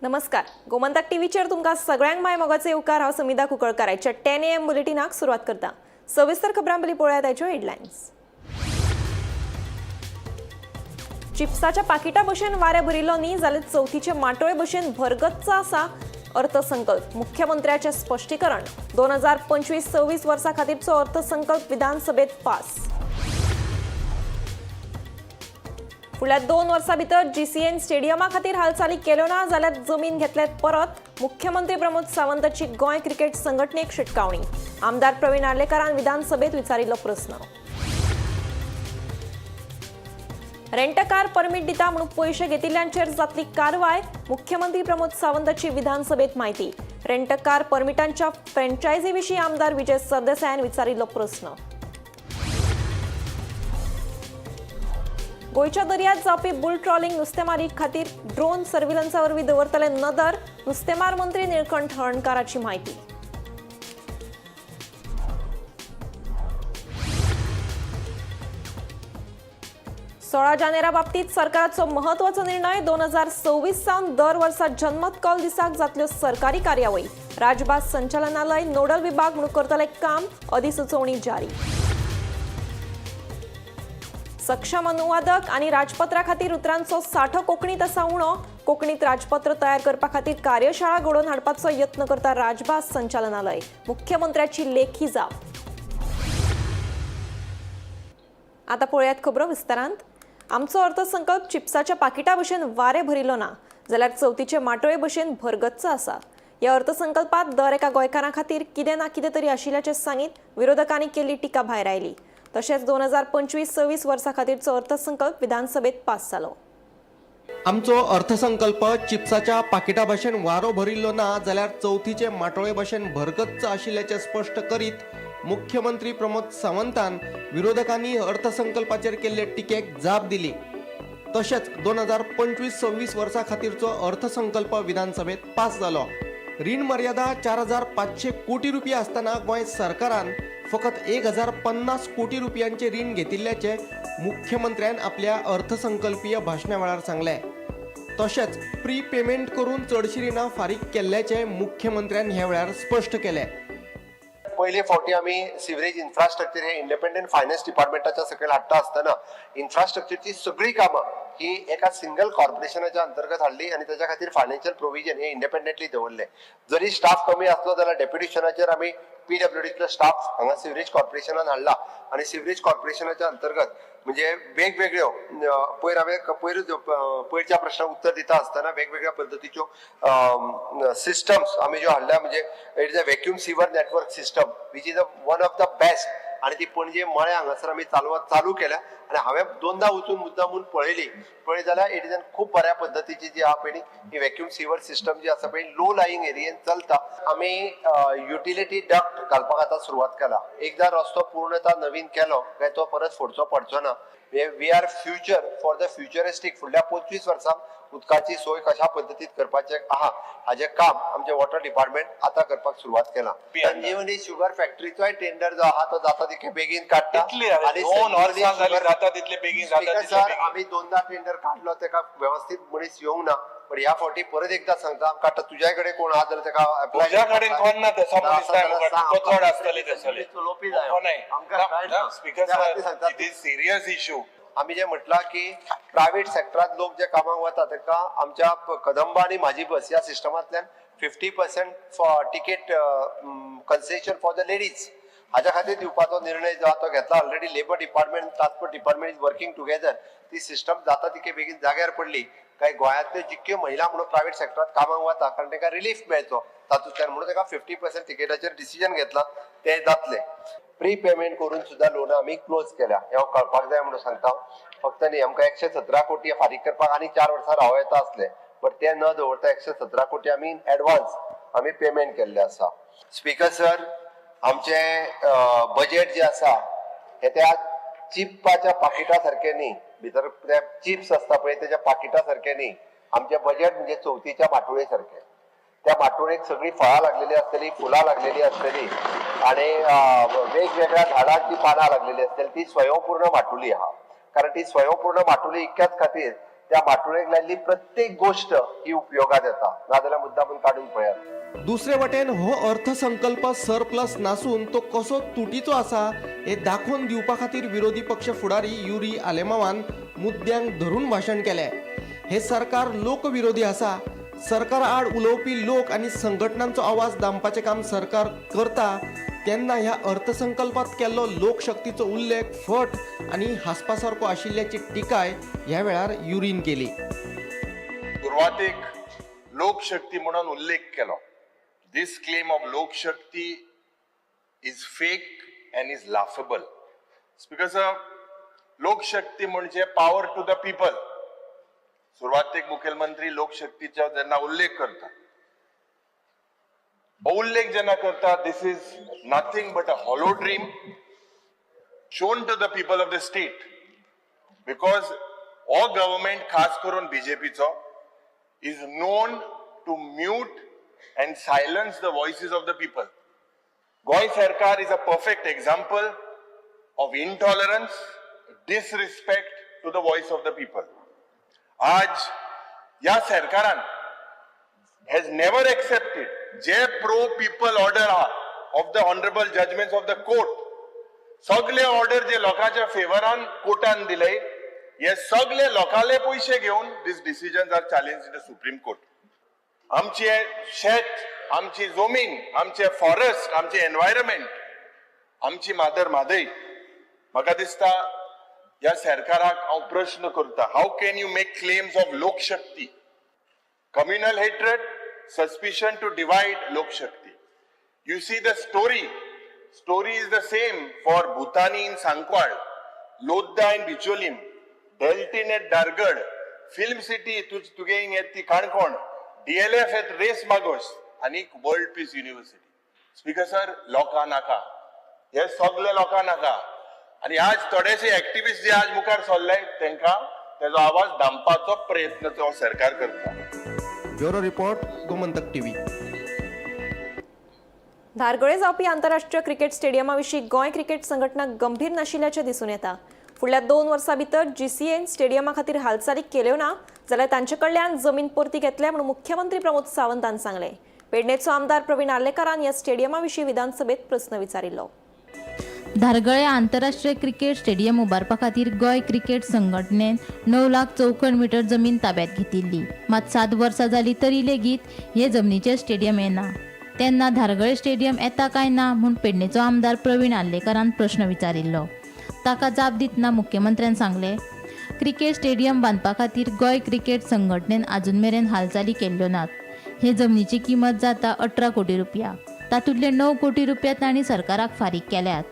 नमस्कार, गोमंतक टीव्हीचेर तुमकां सगळ्यांक माय मोगाचे येवकार. हांव समिधा कुंकळकार. आयच्या 10 एएम बुलेटिनाक सुरवात करता. सविस्तर खबरां पयलीं पळोवया आयच्यो हेडलायन्स. चिप्साच्या पाकिटा भशेन वारें भरिल्लो न्ही जाल्यार चवथीचे माटोळे भशेन भरगच्च आसा अर्थसंकल्प, मुख्यमंत्र्याचें स्पश्टीकरण. 2025-26 वर्सा खातीरचो अर्थसंकल्प विधानसभेत पास. फुडल्या 2 वर्सां भितर जीसीएन स्टेडियमा खातीर हालचाली केल्यो ना जाल्यार जमीन घेतल्यात परत, मुख्यमंत्री प्रमोद सावंताची गोंय क्रिकेट संघटनेक शिटकावणी. आमदार प्रवीण आर्लेकारान विधानसभेत विचारिल्लो प्रस्न. रेंटकार परमीट दिता म्हणून पयशे घेतिल्ल्यांचेर जातली कारवाय, मुख्यमंत्री प्रमोद सावंताची विधानसभेत माहिती. रेंटकार परमिटांच्या फ्रँचायझी विशीं आमदार विजय सरदेसायान विचारिल्लो प्रस्न. गोंयच्या दर्यात जावपी बुल ट्रॉलिंग नुस्तेमारी खातीर ड्रोन सर्व्हिलन्सा वरवीं दवरतले नदर, नुस्तेमार मंत्री निळकंठ हळर्णकाराची माहिती. 16 जानेरा बाबतीत सरकाराचो महत्वाचो निर्णय. 2026 सावन दर वर्सा जनमत कौल दिसाक जातल्यो सरकारी कार्यावळी. राजभास संचालनालय नोडल विभाग म्हणून करतले काम, अधिसुचोवणी जारी. सक्षम अनुवादक आणि राजपत्रा खातीर उतरांचो साठो कोंकणीत आसा उणो. कोंकणीत राजपत्र तयार करपा खातीर कार्यशाळा घडोवन हाडपाचो यत्न करता राजभास संचालनालय, मुख्यमंत्र्याची लेखी जाप. आता पळयात खबरो विस्तारांत. आमचो अर्थसंकल्प चिप्साच्या पाकिटा भशेन वारें भरिल्लो ना जाल्यार चवथीचे माटोळे भशेन भरगच्च आसा. ह्या अर्थसंकल्पात दर एका गोंयकारा खातीर कितें ना कितें तरी आशिल्ल्याचें सांगीत विरोधकांनी केल्ली टिका भायर आयली. तशेंच 2025-26 वर्सा खातीरचो अर्थसंकल्प विधानसभेत पास जालो. आमचो अर्थसंकल्प चिप्साच्या पाकिटा भशेन वारो भरिल्लो ना जाल्यार चवथीचे माटोळे भशेन भरगच्च आशिल्ल्याचें स्पश्ट करीत मुख्यमंत्री प्रमोद सावंतान विरोधकांनी अर्थसंकल्पाचेर केल्ले टिकेक जाप दिली. तशेंच 2025-26 वर्सा खातीरचो अर्थसंकल्प विधानसभेत पास जालो. रीण मर्यादा 4500 कोटी रुपया आसतना गोंय सरकारान फकत 1050 कोटी रुपयांचे रीण घेतिल्ल्याचें मुख्यमंत्र्यान आपल्या अर्थसंकल्पीय भाशणा वेळार सांगलें. तशेंच प्री पेमेंट करून चडशीं रिणां फारीक केल्ल्याचें मुख्यमंत्र्यान ह्या वेळार स्पश्ट केलें. पयले फावटी आमी सिवरेज इन्फ्रास्ट्रक्चर हे इंडिपेंडंट फायनान्स डिपार्टमेंटाच्या सकयल हाडटा आसतना इन्फ्रास्ट्रक्चरची सगळी कामां ही एका सिंगल कॉर्पोरेशनाच्या अंतर्गत हाडली आनी ताच्या खातीर फायनान्शियल प्रोविजन हे इंडिपेंडंटली दवरले. जरी स्टाफ कमी आसलो जाल्यार डेप्युटेशनाचेर आमी पीडब्ल्यूडीतलो स्टाफ हांगा सिवरेज कॉर्पोरेशनान हाडला आनी सिवरेज कॉर्पोरेशनाच्या अंतर्गत म्हणजे वेगवेगळ्यो पयर हांवें पयर पयरच्या प्रश्नाक उत्तर दिता आसतना वेगवेगळ्या पद्दतीच्यो सिस्टम्स आमी ज्यो हाडल्या, म्हणजे it is a vacuum sewer network system which is a one of the best आनी ती पणजे मळ्या हांगासर आमी चालू केल्या आनी हांवें दोनदा वचून मुद्दामून पळयली. पळयली जाल्यार it is an खूब बऱ्या पद्दतीची जी आहा पळय ही व्हॅक्यूम सिवर सिस्टम जी आसा पळय लो लाईंग एरियेन चलता. आमी युटिलिटी डक्ट घालपाक आतां सुरवात केला. एकदां रस्तो पूर्णता नवीन केलो काय तो परत फोडचो पडचो ना. We are future for the futuristic. फुडल्या 25 वर्सांक उदकाची सोय कशा पद्दतीत करपाचें आहा हाजें काम आमचें वॉटर डिपार्टमेंट आतां करपाक सुरवात केलां. संजीवनी शुगर फॅक्टरीचोय टेंडर जो आहा तो जाता तितके बेगीन काडटा. कितली जाली? 2 वर्सां जाली, जाता तितले बेगीन, जाता स्पीकर तितले सर, बेगीन. आमी दोनदा टेंडर काडलो, तेका वेवस्थीत मनीस येवंक ना. पण ह्या फावटी परत एकदा सांगता, आमकां आतां तुज्या कडेन कोण आहा जाल्यार तेका apply तुज्या कडेन कोण ना तसो मनीस आसा जाल्यार सांग. तुका चड आसतले तसले. चलोवपी जाय. नाही. आमकां काय ना. स्पीकर त्या खातीर सर, सांगता. It is serious issue. आमी जे म्हटलां की प्रायव्हेट सेक्टरांत लोक जे कामाक वता तांकां आमच्या कदंबा आनी म्हाजी बस ह्या सिस्टमांतल्यान 50% ticket concession for the ladies हाज्या खातीर दिवपाचो निर्णय जो आहा तो घेतला. Already labour department, transport department is working together. ती सिस्टम जाता तितके बेगीन जाग्यार पडली काय गोंयांतल्यो जितक्यो महिला म्हणून प्रायव्हेट सेक्टरांत कामाक वता, कारण तांकां रिलीफ मेळचो तातूंतल्यान म्हणून ताका 50% तिकेटाचेर डिसिजन घेतला, ते जातले. प्री पेमेंट करून सुद्दां लोनां आमी क्लोज केल्या हें हांव कळपाक जाय म्हणून सांगता. फक्त न्ही, आमकां 117 कोटी फारीक करपाक आनी 4 वर्सां रावं येता आसले, बट ते न दवरता 117 कोटी आमी इन एडवान्स आमी पेमेंट केल्ले आसा. स्पीकर सर, आमचे बजेट जे आसा हे त्या चिप्पाच्या पाकिटा सारखे न्ही. भितर ते चिप्स आसता पळय तेच्या पाकिटा सारखे न्ही. आमचें बजेट म्हणजे चवथीच्या माटोळे सारखे. त्या माटोळेक सगळीं फळां लागलेली आसतली, फुलां लागलेली आसतली आणि वेगवेगळ्या झाडांची पानां लागलेली आसतली. ती स्वयंपूर्ण माटुली आहा. कारण ती स्वयंपूर्ण माटुली इतक्याच खातीर त्या माटुळेक लायल्ली प्रत्येक गोष्ट ही उपयोगात येता, नाजाल्यार मुद्दामून काडून पळयात. दुसरे वटेन हो अर्थसंकल्प सरप्लस नासून तो कसो तुटीचो आसा हे दाखोवन दिवपा खातीर विरोधी पक्ष फुडारी युरी आलेमावान मुद्द्यांक धरून भाशण केलें. हे सरकार लोकविरोधी आसा. सरकार आड उलोवपी लोक आनी संघटनांचो आवाज दामपाचें काम सरकार करता तेन्ना ह्या अर्थसंकल्पात केल्लो लोकशक्तीचो उल्लेख फट आनी हांसपा सारको आशिल्ल्याची टिकाय ह्या वेळार युरीन केली. सुरवातेक लोकशक्ती म्हणून उल्लेख केलो. This claim of Lokshakti is fake and is laughable. Speaker sir, Lokshakti म्हणजे पावर टू the people. सुरवातेक मुखेलमंत्री लोकशक्तीचा जेन्ना उल्लेख करता, हो उल्लेख जेन्ना करता, this is nothing but a hollow dream shown to the people of the state, because हो गव्हर्मेंट खास करून बीजेपीचो is known to mute and silence the voices of the people. Goa Sarkar is a perfect example of intolerance, disrespect to the voice of the people. आज ह्या सरकारान has never accepted J pro people order आहा of the honorable judgments of the court. सगळे order जे लोकांच्या फेवरान कोर्टान दिले, हे सगळे लोकांले पयशे घेवन these decisions are challenged in the Supreme Court. आमचे शेत, आमची जमीन, आमचे फॉरेस्ट, आमचे एनवायरमेंट, आमची मादर म्हादय. म्हाका दिसता ह्या सरकाराक हांव प्रश्न करता, how can you make claims of Lokshakti? Communal hatred, suspicion to divide Lokshakti. You see the story. Story is the same for Bhutani in Sancoale, Lodha in Bicholim, Deltin at Dargad, Film City तुगे येत ती Canacona, DLF at race मागोस आनी world peace university. Speaker sir, लोकां नाका हे सगळे, लोकां नाका. आनी आज थोडेशे एक्टिविस्ट जे आज मुखार सरले, तांकां तेजो आवाज दामपाचो प्रयत्न तो सरकार करता. Bureau report, Gomantak TV. धारगळे जावपी आंतरराष्ट्रीय क्रिकेट स्टेडियमा विशीं गोंय क्रिकेट संघटना गंभीर नाशिल्ल्याचें दिसून येता. फुडल्या 2 वर्सां भितर जीसीएन स्टेडियमा खातीर हालचाली केल्यो ना जाल्यार तांचे कडल्यान जमीन परती घेतले म्हूण मुख्यमंत्री प्रमोद सावंतान सांगलें. पेडणेचो आमदार प्रवीण आर्लेकारान ह्या स्टेडियमा विशीं विधानसभेत प्रस्न विचारिल्लो. धारगळे आंतरराष्ट्रीय क्रिकेट स्टेडियम उबारपा खातीर गोंय क्रिकेट संघटनेन 9 लाख चौखण मिटर जमीन ताब्यात घेतिल्ली. मात 7 वर्सां जालीं तरी लेगीत हे जमनीचेर स्टेडियम येना. तेन्ना धारगळे स्टेडियम येता काय ना म्हूण पेडणेचो आमदार प्रवीण आर्लेकारान प्रश्न विचारिल्लो. ताका जाप दितना मुख्यमंत्र्यान सांगलें, क्रिकेट स्टेडियम बांदपा खातीर गोंय क्रिकेट संघटनेन आजून मेरेन हालचाली केल्ल्यो नात. हे जमनीची किंमत जाता 18 कोटी रुपया. तातूंतले 9 कोटी रुपया तांणी सरकाराक फारीक केल्यात.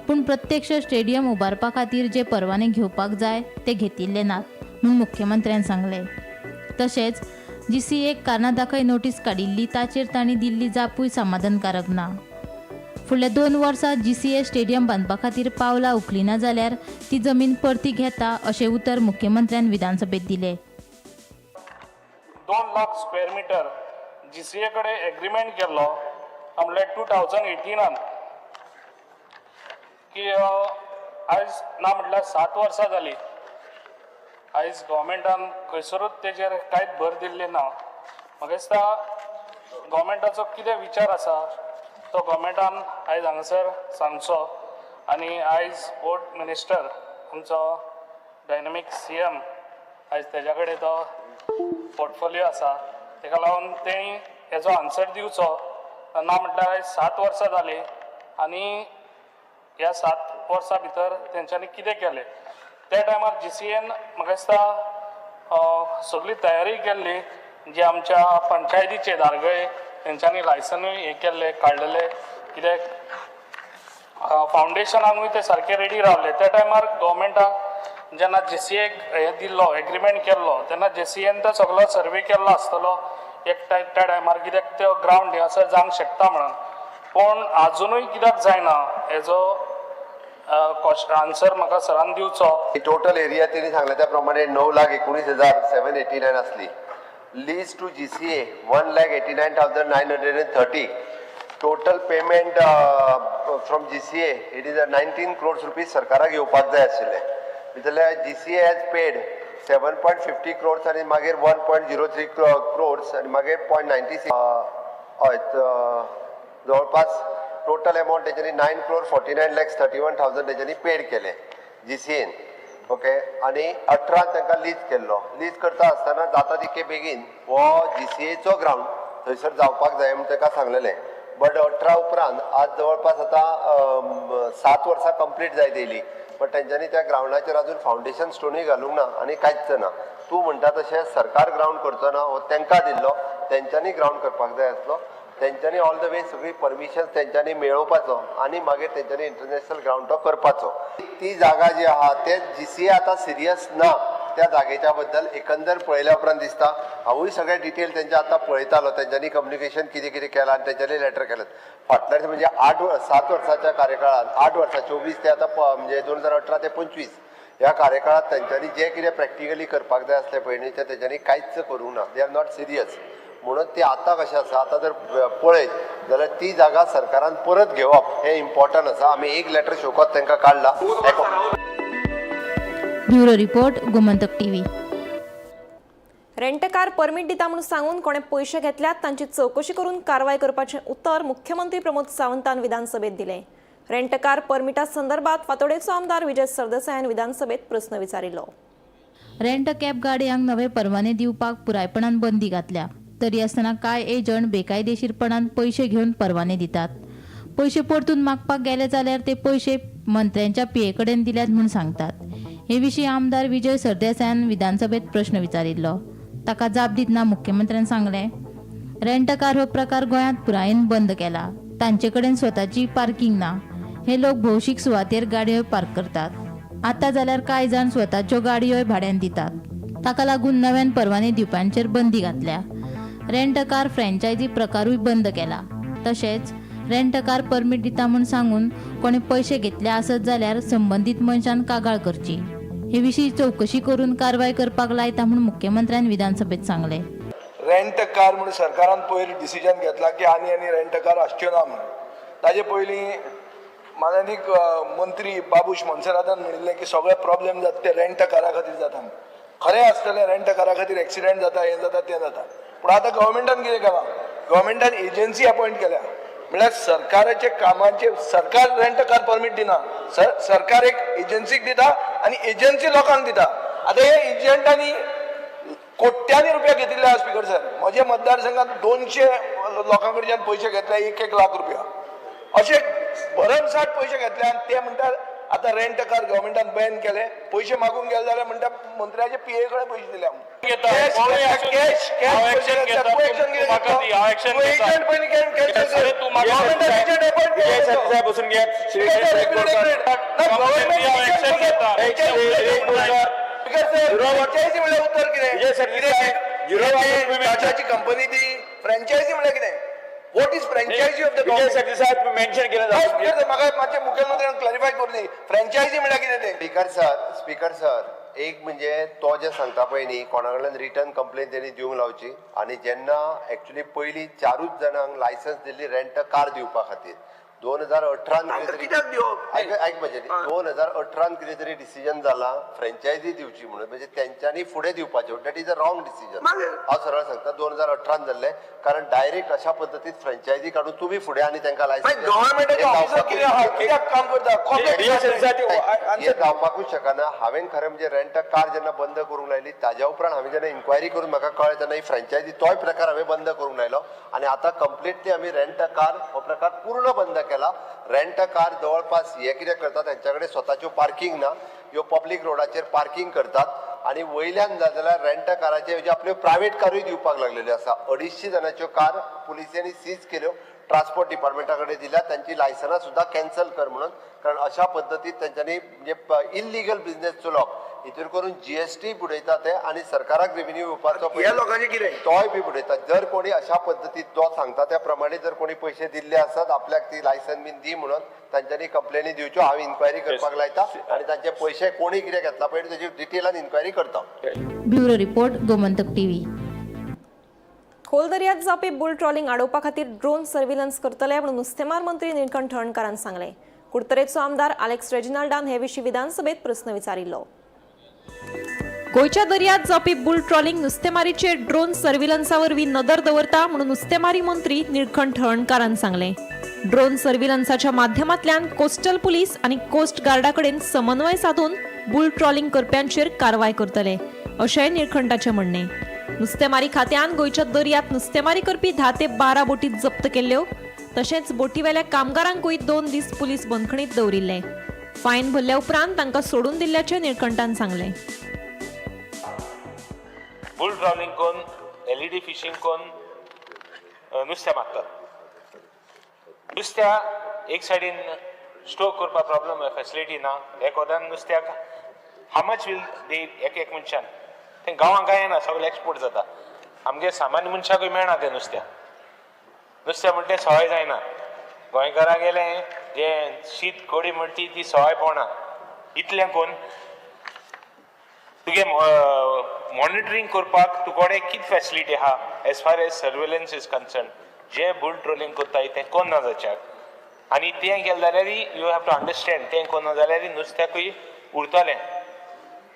पूण प्रत्यक्ष स्टेडियम उबारपा खातीर जे परवाने घेवपाक जाय ते घेतिल्ले नात म्हूण मुख्यमंत्र्यान सांगलें. तशेंच जीसीएक कारणां दाखय नोटीस काडिल्ली ताचेर तांणी दिल्ली जापूय समाधानकारक ना. फुडल्या 2 वर्सां जीसीए स्टेडियम बांदपा खातीर पावलां उखलिना जाल्यार ती जमीन परती घेता अशें उतर मुख्यमंत्र्यान विधानसभेत दिलें. 2 लाख स्क्वेअर मिटर जीसीए कडेन एग्रीमेंट केल्लो, म्हणल्यार 2018नान की आयज ना म्हटल्यार 7 वर्सां जालीं. आयज गोवोरमेंटान खंयसरूच तेजेर कांयच भर दिल्ली ना. म्हाका दिसता गोवोरमेंटाचो कितें विचार आसा तो गोवोरमेंटान आयज हांगासर सांगचो. आनी आयज स्पोर्ट मिनिस्टर आमचो डायनमीक सीएम, आयज तेज्या कडेन तो पोर्टफोलियो आसा, तेका लागून तेणी हेजो आन्सर दिवचो. ना म्हटल्यार आयज 7 वर्सां जालीं आनी ह्या 7 वर्सां भितर तेंच्यांनी कितें केलें? त्या टायमार जीसीएन म्हाका दिसता सगळी तयारी केल्ली. जी आमच्या पंचायतीचे धारगळे तेंच्यांनी लायसनूय हें केल्लें, काडलेलें, कित्याक फावंडेशनाकूय ते सारके रेडी रावले. त्या टायमार गोवोरमेंटाक जेन्ना जीसीएक हें दिल्लो, एग्रीमेंट केल्लो, तेन्ना जीसीएन तो सगलो सर्वे केल्लो आसतलो एक त्या टायमार, कित्याक त्यो ग्रावंड हांगासर जावंक शकता म्हणून. पूण आजुनूय कित्याक जायना हेजो आन्सर म्हाका सरान दिवचो. टोटल एरिया त्यांनी सांगले त्या प्रमाणे 9,19,000 789 असली. Lease to GCA 1,89,930. Total payment from GCA, it is a 19 crores rupees सरकाराक येवपाक जाय आशिल्ले. जाल्यार GCA has paid 7.50 crores आनी मागीर 1.03 क्रोर्स आनी मागीर .96. हय, जवळपास टोटल अमावंट तेंच्यांनी 9 crore 49 lakhs 31 thousand तेंच्यांनी पेड केले जीसीएन. ओके, आनी 18 तांकां लीज केल्लो. लीज करता आसतना जाता तितके बेगीन हो जीसीएचो ग्रावंड थंयसर जावपाक जाय म्हूण ताका सांगलेलें. बट 18 उपरांत आज जवळपास आतां 7 वर्सां कंप्लीट जायत येयली, बट तेंच्यांनी त्या ग्रावंडाचेर अजून फावंडेशन स्टोनूय घालूंक ना आनी कांयच ना. तूं म्हणटा तशें सरकार ग्रावंड करचो ना. हो तांकां दिल्लो, तेंच्यांनी ग्रावंड करपाक जाय आसलो. तेंच्यांनी ऑल the way सगळी परमिशन तेंच्यांनी मेळोवपाचो आनी मागीर तेंच्यांनी इंटरनॅशनल ग्रावंड तो करपाचो. ती जागा जी आहा ते जीसीए आतां सिरियस ना त्या जागेच्या बद्दल एकंदर पळयल्या उपरांत दिसता. हांवूय सगळे डिटेल तेंचे आतां पळयतालो, तेंच्यांनी कम्युनिकेशन कितें कितें केलां आनी तेंच्यांनी लेटर केलें. फाटल्या म्हणजे 8 7 वर्साच्या कार्यकाळात, 8 वर्सां, 24 ते आतां म्हणजे 2018 ते 25 ह्या कार्यकाळात तेंच्यांनी जें कितें प्रॅक्टिकली करपाक जाय आसलें पळय न्ही, तें तेंच्यांनी कांयच करूंक ना. They are not serious. म्हणून ती आतां कशें आसा, आतां जर पळयत जाल्यार ती जागा सरकारान परत घेवप हें इम्पॉर्टंट आसा. आमी एक लेटर शोकत तांकां काडला. Bureau report, Gomantak TV. Rent car permit दिता म्हणून सांगून कोणे पयशे घेतल्यात तांची चवकशी करून कारवाय करपाचें उतर मुख्यमंत्री प्रमोद सावंतान विधानसभेत दिलें. रेंटकार परमिटा संदर्भात फातोडेचो आमदार विजय सरदेसायान विधानसभेत प्रस्न विचारिल्लो. रेंट कॅब गाडयांक नवे परवाने दिवपाक पुरायपणान बंदी घातल्या. तरी आसतना कांय एजंट बेकायदेशीरपणान पयशे घेवन परवाने दितात. पयशे परतून मागपाक गेले जाल्यार ते पयशे मंत्र्यांच्या पीए कडेन दिल्यात म्हूण सांगतात. हे विशीं आमदार विजय सरदेसायान विधानसभेत प्रश्न विचारिल्लो. ताका जाप दितना मुख्यमंत्र्यान सांगलें, रेंट कार हो प्रकार गोंयांत पुरायेन बंद केला. तांचे कडेन स्वताची पार्किंग ना. हे लोक भौशीक सुवातेर गाडयो पार्क करतात. आतां जाल्यार कांय जाण स्वताच्यो गाडयोय भाड्यान दितात. ताका लागून नव्यान परवाने दिवप्यांचेर बंदी घातल्या. रेंट कार फ्रँचायझी प्रकारूय बंद केला. तशेंच रेंट कार परमीट दिता म्हूण सांगून कोणे पयशे घेतले आसत जाल्यार संबंदीत मनशान कागाळ करची. हे विशीं चवकशी करून कारवाय करपाक लायता म्हूण मुख्यमंत्र्यान विधानसभेत सांगलें. रेंट कार म्हणून सरकारान पयर डिसिजन घेतला की आनी आनी रेंट कार आसच्यो ना म्हणून. ताजे पयलीं माननीय मंत्री बाबूश मोन्सेरातान म्हणिल्लें की सगळे प्रॉब्लेम जाता ते रेंट कारा खातीर जाता म्हणून. खरें आसतलें, रेंट कारा खातीर एक्सिडेंट जाता, हें जाता, तें जाता. पूण आतां गव्हर्मेंटान कितें केलां? गव्हर्मेंटान एजन्सी अपॉयंट केल्या. म्हळ्यार सरकाराचे कामाचे सरकार रेंट कार परमीट दिना, सरकार एक एजन्सीक दिता आनी एजन्सी लोकांक दिता. आतां हे एजंटांनी कोट्यांनी रुपया घेतिल्ले आसा. स्पीकर सर, म्हज्या मतदारसंघात 200 लोकां कडच्यान पयशे घेतले, 1-1 लाख रुपया अशे भरमसाठ पयशे घेतले. आनी ते म्हणटात आतां रेंट कार गव्हर्मेंटान बॅन केले. पयशे मागूंक गेले जाल्यार म्हणटा मंत्र्याचे पीए कडेन पयशे दिल्या. घेता. हांव action घेता. तूं म्हाका दी, हांव action घेता. एजंट पयलीं. अरे तूं म्हाका एजंट अपॉयंट विजय सरदेसाय बसून घ्या. श्री हांव action घेता. फ्रँचायझी म्हणल्यार उत्तर कितें? विजय सरदेसाय, झिरो टाटाची कंपनी ती. फ्रँचायझी म्हणल्यार कितें? What is franchise of the Vijay Sardesai, तुम्ही मेन्शन केलं. गव्हर्नमेंट? म्हाका मातशें मुखेलमंत्र्यान क्लॅरिफाय करून दी, फ्रँचायझी म्हणल्यार कितें तें. स्पीकर सर, स्पीकर सर, एक म्हणजे तो जे सांगता पळय न्ही, कोणा कडल्यान रिटर्न कंप्लेन तेणी दिवंक लावची. आनी जेन्ना एक्चुली पयलीं चारूच जाणांक लायसन्स दिल्ली रेंट कार दिवपा खातीर 2018 तांकां कित्याक दिवप? आयक आयक म्हजें. 2018 कितें तरी डिसिजन जाला फ्रँचायझी दिवची म्हणून, म्हणजे तेंच्यांनी फुडें दिवपाचें. That is a wrong decision. मागीर? हांव सरळ सांगता, 2018 जाल्लें, कारण डायरेक्ट अशा पद्दतीन फ्रँचायझी काडून तुमी फुडें आनी तांकां लायसन्स गव्हर्मेंटाचे ऑफिसर कितें आहा? कित्याक काम करता? विजय सरदेसाय, हे जावपाकूच शकना. हांवें खरें म्हणजे रेंट कार जेन्ना बंद करूंक लायली, ताज्या उपरांत हांवें जेन्ना इन्क्वायरी करून म्हाका कळ्ळें, तेन्ना ही फ्रँचायझी तोय प्रकार हांवें बंद करूंक लायलो. आनी आतां कंप्लिटली आमी रेंट कार हो प्रकार पूर्ण बंद केला. रेंट कार जवळपास हे कितें करतात, तेंच्या कडेन स्वताच्यो पार्किंग ना. ह्यो पब्लीक रोडाचेर पार्किंग करतात. आनी वयल्यान जाय जाल्यार रेंट काराचे म्हणजे आपल्यो प्रायवेट कारूय दिवपाक लागलेल्यो आसा. 250 जाणांच्यो कार पुलिसांनी सीज केल्यो, ट्रान्सपोर्ट डिपार्टमेंटा कडेन दिल्या, तांची लायसनां सुद्दां कॅन्सल कर म्हणून. कारण अशा पद्दतीन तेंच्यांनी म्हणजे इल्लिगल बिझनेस चलोवप, हितून करून जीएसटी बुडयता ते आनी सरकाराक रेव्हेन्यू येवपाचो ह्या लोकांचें कितें? तोय बी बुडयता. जर कोणी अशा पद्दतीन तो सांगता त्या प्रमाणे जर कोणी पयशे दिल्ले आसत आपल्याक ती लायसन बीन दी म्हणून, तांच्यांनी कंप्लेनी दिवच्यो. हांव इन्क्वायरी करपाक लायता आनी तांचे पयशे कोणी कितें घेतला पळय तेजी डिटेलान इन्क्वायरी करता. Bureau report, Gomantak TV. खोल दर्यात जावपी बुल ट्रॉलिंग आडोवपा खातीर ड्रोन सर्व्हिलन्स करतले म्हणून नुस्तेमार मंत्री निळकंठ हळर्णकारान सांगलें. कुडतरेचो आमदार आलेक्स रेजिनाल्डान हे विशीं विधानसभेत प्रस्न विचारिल्लो. गोंयच्या दर्यांत जावपी बुल ट्रॉलिंग नुस्तेमारीचेर ड्रोन सर्व्हिलन्सा वरवीं नदर दवरता म्हणून नुस्तेमारी मंत्री निळकंठ हळर्णकारान सांगलें. ड्रोन सर्व्हिलन्साच्या माध्यमांतल्यान कोस्टल पुलीस आनी कोस्ट गार्डा कडेन समन्वय सादून बुल ट्रॉलिंग करप्यांचेर कारवाय करतले अशेंय निळकंठाचें म्हणणें. नुस्तेमारी खात्यान गोंयच्या दर्यांत नुस्तेमारी करपी 10 ते 12 बोटी जप्त केल्ल्यो. तशेंच बोटीवेल्या कामगारांकूय 2 दीस पुलीस बंदखणीत दवरिल्ले. फायन भरल्या उपरांत तांकां सोडून दिल्ल्याचें निळकंठान सांगलें. बुल ट्रॉलिंग करून, एलईडी फिशींग करून नुस्त्या मारतात. नुस्त्या एक सायडीन स्टोर करपाक प्रॉब्लम, फॅसिलिटी ना. एक वतान नुस्त्याक how much will they एक एक मनशान तें गांवांक कांय येना, सगळें एक्सपोर्ट जाता. आमगे सामान्य मनशाकूय मेळना तें नुस्त्या. नुस्त्या म्हणटा तें सवाय जायना. गोंयकारां गेलें जें शीत कडी म्हणटी ती सवाय पडना. इतलें करून तुगे मॉनिटरींग करपाक तुकोडे कितें फॅसिलिटी आहा as far as surveillance is concern? जे बुल ट्रोलिंग करताय तें कोन्ना जाच्याक आनी तें केलें जाल्यार, you have to understand, तें कोन्ना जाल्यार नुस्त्याकूय उरतलें,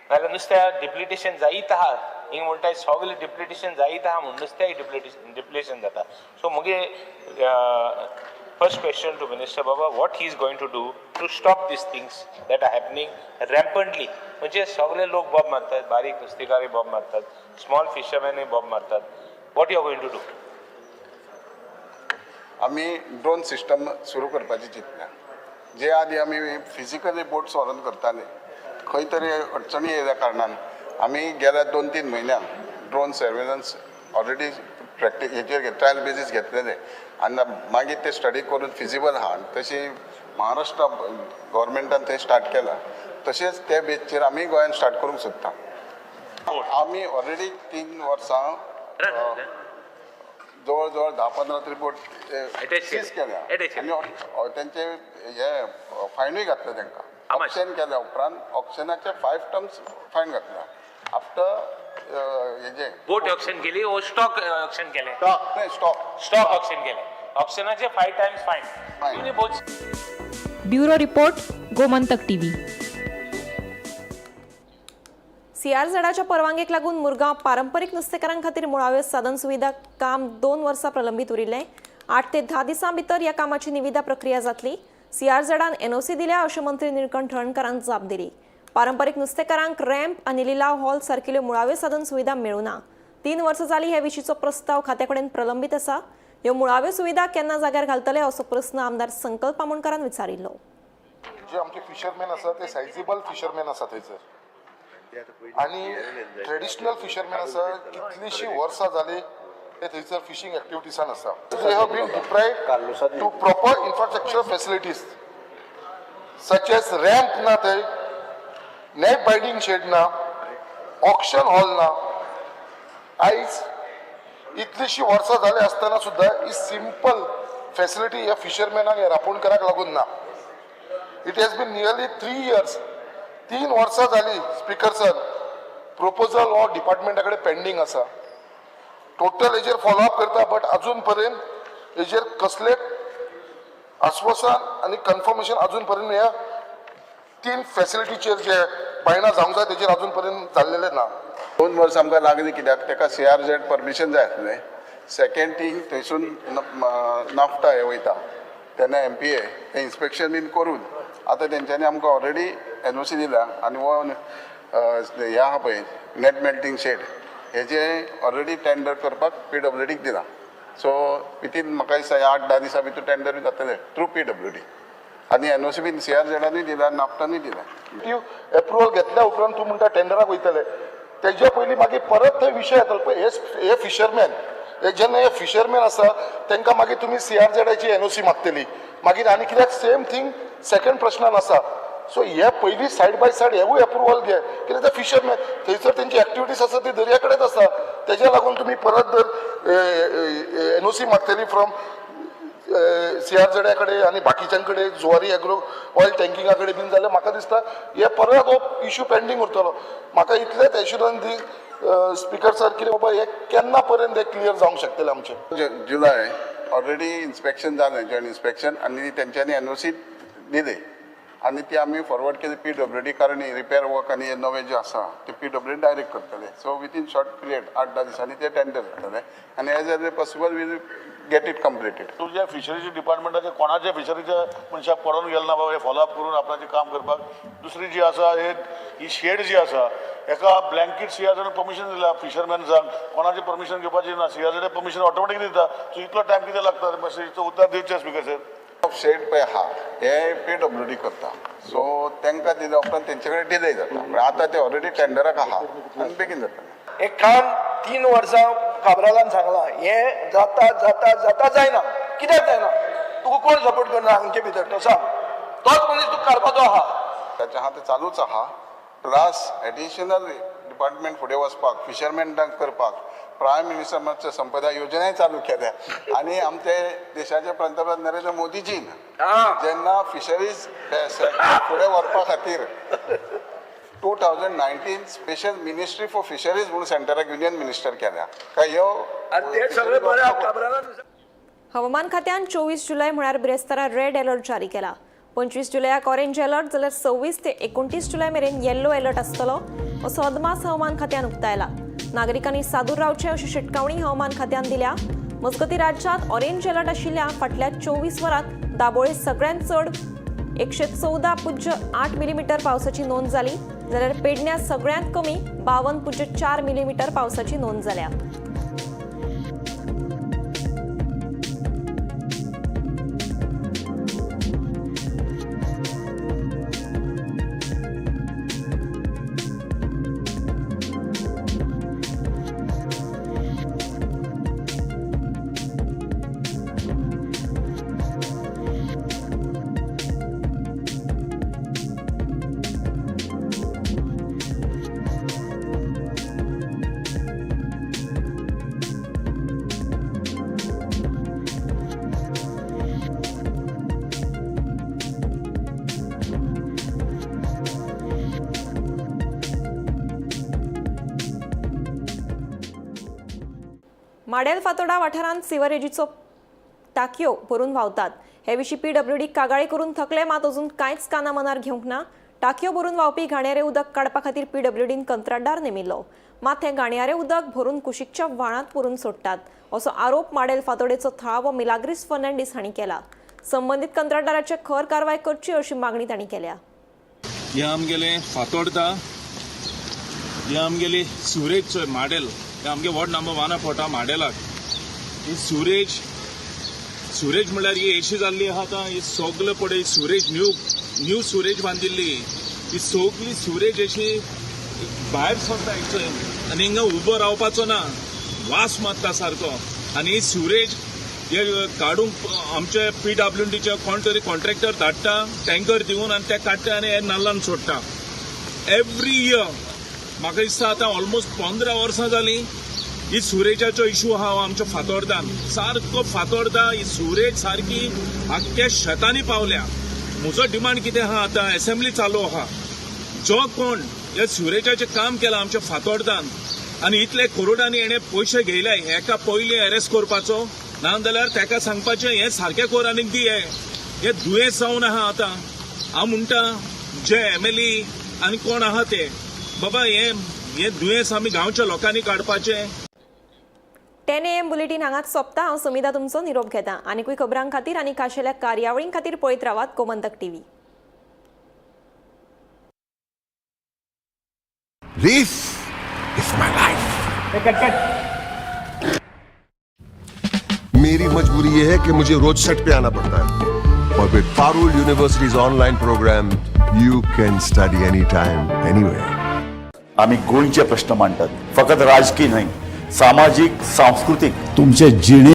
नाजाल्यार नुस्त्या डिप्लिटेशन जायत आहा. हिंग म्हणटाय सगळें डिप्लिटेशन जायत आहा म्हूण नुस्त्याय डिप्लेशन जाता. सो मुगे first question to minister Baba, what he is going to do to stop these things that are happening rampantly? म्हणजे सगळे लोक बोब मारतात, बारीक नुस्तेकारय बोब मारतात, स्मॉल फिशरमॅनूय बोब मारतात. What you are going to do? आमी ड्रोन सिस्टम सुरू करपाची चिंतल्या. जे आदी आमी फिजिकली बोट्स व्हरून करताले, खंय तरी अडचणी येयल्या कारणान आमी गेल्या 2-3 म्हयन्यान ड्रोन सर्वेलन्स ऑलरेडी प्रॅक्टीस हेचेर ट्रायल बेजीस घेतलेले आनी मागीर ते स्टडी करून फिजिबल आहा तशी महाराष्ट्र गव्हर्मेंटान थंय स्टार्ट केला. तशेंच ते बेजीचेर आमी गोंयान स्टार्ट करूंक सोदता. आमी ऑलरेडी 3 वर्सां जवळ जवळ 10-15 तरी बोट सीज केल्या आनी तेंचे हे फायनूय घातले तांकां. ऑक्शन केल्या उपरांत ऑक्शनाचे 5 टर्म्स फायन घातल्या आफ्टर हेजे. बोट ऑक्शन केली ओ स्टॉक ऑक्शन केलें? नाही, स्टॉक. स्टॉक ऑक्शन केलें. ऑक्शनाचे 5 times fine. Bureau report, Gomantak TV. सीआरझेडाच्या परवानगेक लागून मुरगांव पारंपरीक नुस्तेकारां खातीर मुळाव्यो साधन सुविधा काम 2 वर्सां प्रलंबीत उरिल्लें. 8 ते 10 दिसां भितर ह्या कामाची निविदा प्रक्रिया जातली. सीआरझेडान एनओसी दिल्या अशें मंत्री निळकंठ हळर्णकारान जाप दिली. पारंपरीक नुस्तेकारांक रॅम्प आनी लिलाव हॉल सारकिल्यो मुळाव्यो साधन सुविधा मेळूना. 3 वर्सां जाली हे विशींचो प्रस्ताव खात्या कडेन प्रलंबीत आसा. ह्यो मुळाव्यो सुविधा केन्ना जाग्यार घालतले असो प्रस्न आमदार संकल्प आमोणकारान विचारिल्लो. जे आमचे फिशरमॅन आसा ते सायजेबल फिशरमॅन आसा थंयसर आनी ट्रेडिशनल फिशरमॅन आसा. कितलीशीं वर्सां जाली ते थंयसर फिशींग एक्टिविटीसान आसा. They have been deprived to proper infrastructure facilities such as ramp ना थंय, नेट बायडींग शेड ना, ऑक्शन हॉल ना. आयज इतलीशीं वर्सां जाली आसतना सुद्दां ही सिंपल फॅसिलिटी ह्या फिशरमॅनाक, ह्या रांपोणकाराक लागून ना. It has been nearly 3 years, 3 वर्सां जाली स्पिकर सर, प्रपोजल हो डिपार्टमेंटा कडेन पेंडींग आसा. टोटल हेजेर फॉलोअप करता, बट अजून पर्यंत हेजेर कसलेच आश्वासन आनी कन्फर्मेशन अजून पर्यंत ह्या 3 फॅसिलिटीचेर जे बायणा जावंक जाय तेजेर अजून पर्यंत जाल्लेलें ना. 2 वर्सां आमकां लागलीं कित्याक ताका सी आर झेड परमिशन जाय आसलें. सेकेंड थींग, थंयसून नाफ्टा हे वयता तेन्ना एम पी ए तें इन्स्पेक्शन बीन करून आतां तेंच्यांनी आमकां ऑलरेडी एनओसी दिला. आनी हो हें आहा पळय नेट मेल्टींग शेड, हेजें ऑलरेडी टेंडर करपाक पी डब्ल्यू डीक दिलां. सो वितीन म्हाका दिसता 8-10 दिसां भितर टेंडरूय जातलें थ्रू पी डब्ल्यू डी. आनी एनओसी बीन सी आर झेडानूय दिला, नाफ्टानूय दिला. एप्रुवल घेतल्या उपरांत तूं म्हणटा टेंडराक वयतले, तेजे पयलीं मागीर परत थंय विशय येतलो. पळय हे फिशरमॅन, हे जेन्ना हे फिशरमॅन आसा तांकां मागीर तुमी सी आर झेडाची एनओसी मागतली मागीर. आनी कित्याक सेम थींग सेकंड प्रश्नान आसा. सो हे पयलीं सायड बाय सायड हेवूय एप्रुवल घे, कित्याक ते फिशरमॅन थंयसर तेंची एक्टिविटीज आसा ती दर्या कडेच आसा. तेज्या लागून तुमी परत जर एनओसी मागतली फ्रॉम सी आर झेडा कडेन आनी बाकीच्यां कडेन, जुवारी एग्रो ऑयल टँकिंगा कडेन बीन, जाल्यार म्हाका दिसता हे परत हो इशू पेंडींग उरतलो. म्हाका इतलेंच एश्युरन्स दी स्पिकर सर कितें बाबा हे केन्ना पर्यंत हे क्लियर जावंक शकतलें आमचें? जुलय ऑलरेडी इन्स्पेक्शन जालें, जॉयंट इन्स्पेक्शन, आनी तेंच्यांनी एनओसी दिली. आनी ती आमी फॉरवर्ड केली पी डब्ल्यू डी, कारण रिपेर वर्क आनी हे नवें जें आसा ते पी डब्ल्यू डी डायरेक्ट करतले. सो विथीन शॉर्ट पिरियड 8-10 दिसांनी ते टेंडर जातले आनी as early possible we'll get it completed. तुज्या फिशरीज डिपार्टमेंटाचे कोणाच्या फिशरीच्या मनशाक पडोन गेल ना बाबा हे फॉलोअप करून आपणाचें काम करपाक. दुसरी जी आसा ही शेड जी आसा एका ब्लँकेट सीआरझेड परमिशन दिला फिशरमॅन्सांक, कोणाचें परमिशन घेवपाचें ना, सीआरझेड परमिशन ऑटोमॅटिक दिता. सो इतलो टायम कितें लागता मातशें उत्तर दिवचें स्पिकर सर. शेड पळय आहा हे पी डब्ल्यू डी करता, सो तांकां दिल्या उपरांत तेंचे कडेन डिले जाता, पूण आतां ते ऑलरेडी टेंडराक आहा आनी बेगीन जाता. एक काम 3 वर्सां काब्रालान सांगलां, हें जाता जाता जाता जायना. कित्याक जायना? तुका कोण सपोर्ट करना हांगचे भितर तो सांग, तोच मनीस तुका काडपाचो आहा. ताचें आहा तें चालूच आहा, प्लस एडिशनल डिपार्टमेंट फुडें वचपाक फिशरमॅनाक करपाक प्रायम मिनिस्टर मत्स्य संपदा योजनाय चालू केल्या आनी आमचे देशाचे पंतप्रधान नरेंद्र मोदीजीन जेन्ना फिशरीज फुडें व्हरपा खातीर 2019 स्पेशल मिनिस्ट्री फॉर फिशरीज म्हणून सेंटराक युनियन मिनिस्टर केल्या. काय ह्यो हवामान खात्यान 24 जुलय म्हळ्यार बिरेस्तारा रेड अलर्ट जारी केला. 25 जुलयाक ऑरेंज अलर्ट जाल्यार 26 ते 29 जुलय मेरेन येल्लो अलर्ट आसतलो असो अदमास हवामान खात्यान उक्तायला. नागरिकांनी सादूर रावचें अशी शिटकावणी हवामान खात्यान दिल्या. मजगतीं राज्यांत ऑरेंज अलर्ट आशिल्ल्या फाटल्या 24 वरांत दाबोळे सगळ्यांत चड 114.8 मिलीमीटर पावसाची नोंद जाली, जाल्यार पेडण्यां सगळ्यांत कमी 52.4 मिलीमीटर पावसाची नोंद जाल्या. माडेल फातोडा वाठारांत सिवरेजीचो टाकयो भरून व्हांवतात. हे विशीं पीडब्ल्यूडी कागाळी करून थकले, मात अजून कांयच काना मनार घेवंक ना. टाकयो भरून व्हांवपी घाणयारें उदक काडपा खातीर पीडब्ल्यूडीन कंत्राटदार नेमिल्लो, मात हें घाणयारें उदक भरून कुशीकच्या व्हाळांत पुरून सोडटात असो आरोप माडेल फातोडेचो थळावो मिलाग्रीस फर्नांडीस हांणी केला. संबंदीत कंत्राटदाराचेर खर कारवाय करची अशी मागणी तांणी केल्या. हे आमगेले फातोडदा, हे आमगेली सिवरेज माडेल, हे आमगे वॉर्ड नंबर 1 पडटा माडेलाक. ही सिवरेज सिवरेज म्हणल्यार ही अशी जाल्ली आहा आतां, ही सगळे पळय सिवरेज न्यू सिवरेज बांदिल्ली, ही सगळी सिवरेज अशी भायर सरता हेचे आनी हिंगा उबो रावपाचो ना, वास मारता सारको. आनी ही सिवरेज हे काडूंक आमचे पी डब्ल्यू डीचे कोण तरी कॉन्ट्रॅक्टर धाडटा टँकर दिवन आनी ते काडटा आनी हे नाल्लान सोडटा एवरी इयर. म्हाका दिसता आतां ऑलमोस्ट 15 वर्सां जालीं ही सिवरेजाचो इशू आहा आमच्या फातोर्दान, सारको फातोर्दा ही सिवरेज सारकी आख्ख्या शेतांनी पावल्या. म्हजो डिमांड कितें आहा आतां एसेंब्ली चालू आहा, जो कोण ह्या सिवरेजाचें काम केलां आमच्या फातोर्दान आनी इतले करोडांनी हेणें पयशे घेयले, हेका पयलीं अरेस्ट करपाचो, ना जाल्यार तेका सांगपाचें हें सारकें कर आनीक दी. हें दुयेंस जावन आहा आतां. हांव म्हणटा जे एमएलए आनी कोण आहा ते बाबा हें दुयेंस आमी गांवच्या लोकांनी काडपाचें. 10 AM bulletin हांगाच सोंपता. हांव समिता तुमचो निरोप घेता. आनीकूय खबरां खातीर आनी खाशेल्या कार्यावळीं खातीर पळयत रावात Gomantak TV. This is my life. मेरी मजबूरी ये है कि मुझे रोज सेट पे आना पड़ता है और with Parul University's online program you can study any time anywhere. आमी गोंयचे प्रश्न मांडटात, फकत राजकीय न्हय, सामाजीक, सांस्कृतीक, तुमचे जिणे